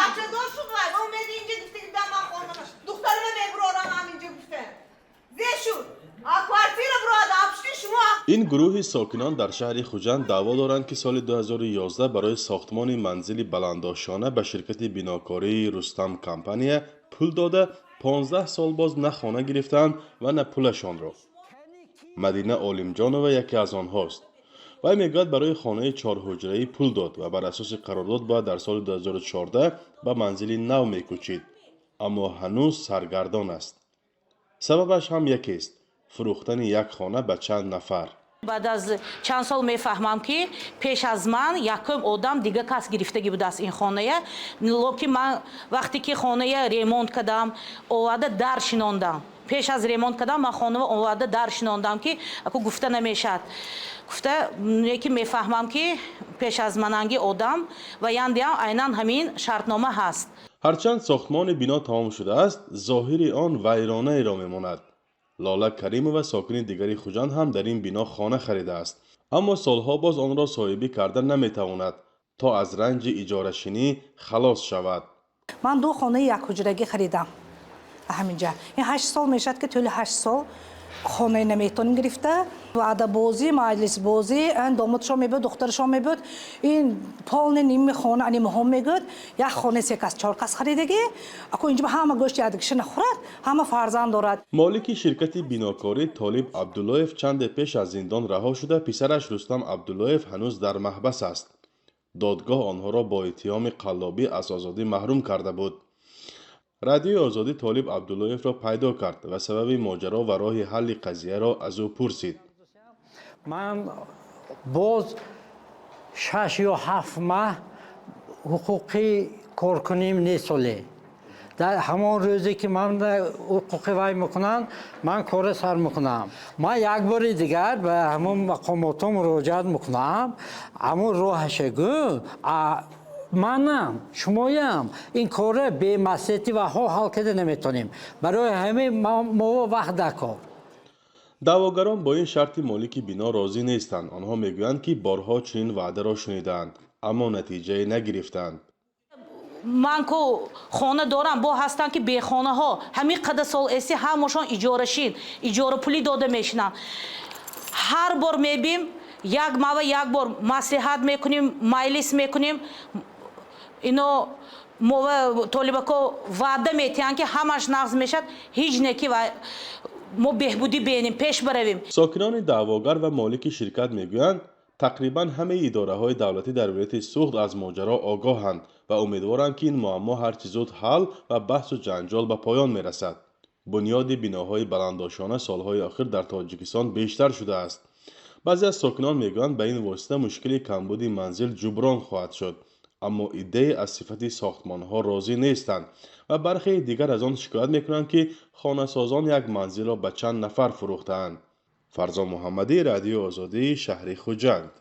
Бачадор шуд вай. Ва умеди инҷа гуфта гидам, ман хонама. Духтарама мебурорам ҳам инҷа гуфта. Зе шуд? А квартира бурода, апшти шумо. Ин гурӯҳи сокинон дар шаҳри Хуҷанд даъво доранд, ки соли 2011 барои сохтмони манзили баландошёна ба ширкати бинокории «Рустам компания» пул дода, 15 сол боз на хона гирифтаанд ва на пулашонро. Мадина Олимҷонова яке аз онҳост. Вай мегӯяд, барои хонаи чорҳуҷраӣ пул дод ва бар асоси қарордод бояд дар соли 2014 ба манзили нав мекӯчид, аммо ҳанӯз саргардон аст. Сабабаш ҳам якест: фурӯхтани як хона ба чанд нафар. Баъд аз чанд сол мефаҳмам, ки пеш аз ман якум одам дига кас гирифтагӣ будааст ин хоная. Лекин ман вақте ки хоная ремонт кардам, оварда дар шинондам, пеш аз ремонт кардам ман хонава оварда дар шинондам, ки аку гуфта намешавад гуфта, лекин мефаҳмам, ки пеш аз мананги одам ва яндиам айнан ҳамин шартнома ҳаст. Ҳарчанд сохтмони бино тамом шудааст, зоҳири он вайронаеро мемонад. Лола Каримова, сокини дигари Хуҷанд, ҳам дар ин бино хона харидааст, аммо солҳо боз онро соҳибӣ карда наметавонад, то аз ранҷи иҷорашинӣ халос шавад. Ман ду хонаи якҳуҷрагӣ харидам ҳаминҷа. Ин 8 сол мешавад, ки тӯли 8 сол хонаи наметонем гирифта. Ваъдабозӣ, маҷлисбозӣ, домодшо мебуд, духтаршо мебуд, ин полный ними хона ани муҳом мегӯд. Як хонаи се кас, чор кас харидагӣ. Аку инҷа ҳама гӯшти ядгиша нахӯрад, ҳама фарзанд дорад. Молики ширкати бинокорӣ Толиб Абдуллоев чанде пеш аз зиндон раҳо шуда, писараш Рустам Абдуллоев ҳанӯз дар маҳбас аст. Додгоҳ онҳоро бо иттиҳоми қаллобӣ аз озодӣ маҳрум карда буд. Радиои Озодӣ Толиб Абдуллоевро пайдо кард ва сабаби моҷаро ва роҳи ҳалли қазияро аз ӯ пурсид. Ман боз 6 ё 7 маҳ ҳуқуқӣ коркуним нестоле. Дар ҳамон рӯзе ки ман ҳуқуқи вай мекунанд, ман кора сар мекунам. Ман як бори дигар ба ҳамон мақомотҳо муроҷиат мекунам. Ҳамон роҳаша гӯ, манам, шумоям ин кора бемаслиҳати ваҳо ҳал карда наметонем. Барои ҳамин мо вақт даркор. Даъвогарон бо ин шарти молики бино розӣ нестанд. Онҳо мегӯянд, ки борҳо чунин ваъдаро шунидаанд, аммо натиҷае нагирифтаанд. Ман ку хона дорам, бо ҳастанд, ки бехонаҳо ҳамин қадар сол эси ҳамашон иҷорашин, иҷорапулӣ дода мешинанд. Ҳар бор мебим, як мава як бор маслиҳат мекунем, майлис мекунем. Ино мова толибако ваъда метиҳанд, ки ҳамаш нағз мешавад. Ҳеҷ не ки мо беҳбудӣ бенем, пеш баравем. Сокинони даъвогар ва молики ширкат мегӯянд, тақрибан ҳамаи идораҳои давлатӣ дар вилояти Суғд аз моҷаро огоҳанд ва умедворанд, ки ин муаммо ҳарчи зуд ҳал ва баҳсу ҷанҷол ба поён мерасад. Бунёди биноҳои баландошёна солҳои охир дар Тоҷикистон бештар шудааст. Баъзе аз сокинон мегӯянд, ба ин восита мушкили камбуди манзил ҷуброн хоҳад шуд, аммо иддае аз сифати сохтмонҳо розӣ нестанд ва бархеи дигар аз он шикоят мекунанд, ки хонасозон як манзилро ба чанд нафар фурӯхтаанд. Фарзон Муҳаммадӣ, Радиои Озодӣ, шаҳри Хуҷанд.